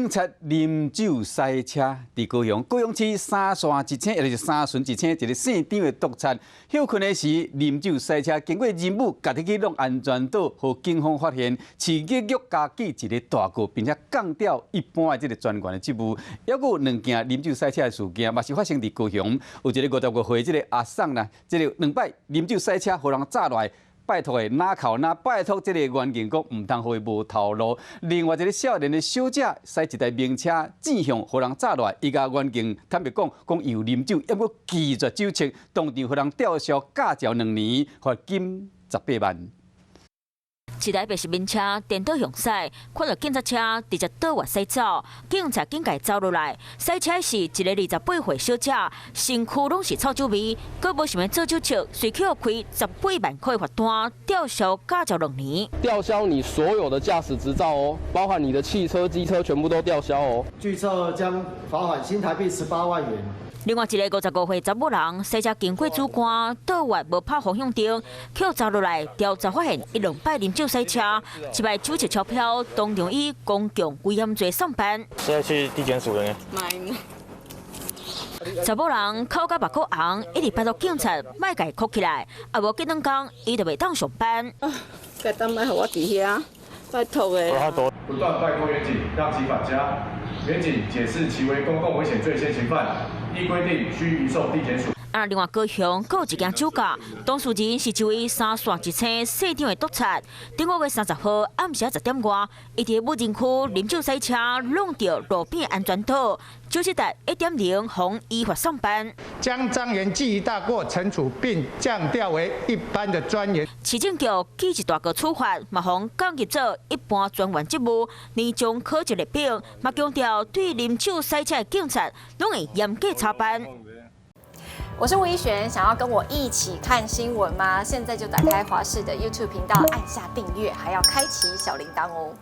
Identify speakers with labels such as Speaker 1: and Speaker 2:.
Speaker 1: 警察啉酒駛車，佇高雄高雄市三線一星，也就是三巡一星，一个姓張的督察，歇睏的時啉酒駛車，經過任務，家己去弄安全島，予警方發現，市警局加記一个大過，並且降調一般的這个專員的職務。猶閣有兩件啉酒駛車的事件，嘛是發生佇高雄，有一个55歲這个阿桑啦，這个兩擺啉酒駛車，予人紮落來。拜託的，哪哭哪拜託，這個員警講毋通予伊無頭路。另外一个少年的小姐駛一台名車，正向予人紮落來，伊共員警坦白講，講伊有啉酒，猶閣拒絕酒測，當場予人吊銷駕照2年，罰金18萬。
Speaker 2: 一台白色名車顛倒向駛，看著警察車直接倒越駛走，警察緊共走落來。駛車是一个28歲小姐，身軀攏是臭酒味，閣無想欲做酒測，隨去予開十八萬塊罰單，吊銷駕照兩年。
Speaker 3: 吊銷你所有的駕駛執照哦，包含你的汽車、機車，全部都吊銷哦。
Speaker 4: 據測將罰款新台幣18萬元。
Speaker 2: 另外一个55歲查某人，駛車經過主幹，倒越無拍方向燈，予紮落來調查發現，伊兩擺啉酒駛車，一擺酒測超標，當場以公共危險罪送辦。
Speaker 5: 現在去地檢署了呢。
Speaker 2: 查某人口甲目眶紅，一直拜託警察莫共伊銬起來，啊無隔兩工伊就袂當上班。
Speaker 6: 該當莫予我佇遐，拜託的。
Speaker 7: 不斷拜託員警讓其返家，員警解釋其為公共危險罪現行犯，依規定須移送地檢署。
Speaker 2: 啊，另外高雄閣有一件酒駕，當事人是一位三線一星姓張的督察。頂個月30號暗時10點外，伊佇無人區啉酒駛車，挵著路邊安全島，酒測達1.0，予依法送辦。
Speaker 8: 將張員記一大過懲處，並降調為一般的專員。
Speaker 2: 市政局記一大過處罰，嘛予降級做一般專員職務，年終考績列表，嘛強調對啉酒駛車的警察，攏會嚴格查辦。
Speaker 9: 我是吳怡璇，想要跟我一起看新聞嗎？現在就打開華視的 YouTube 頻道，按下訂閱，還要開啟小鈴鐺哦。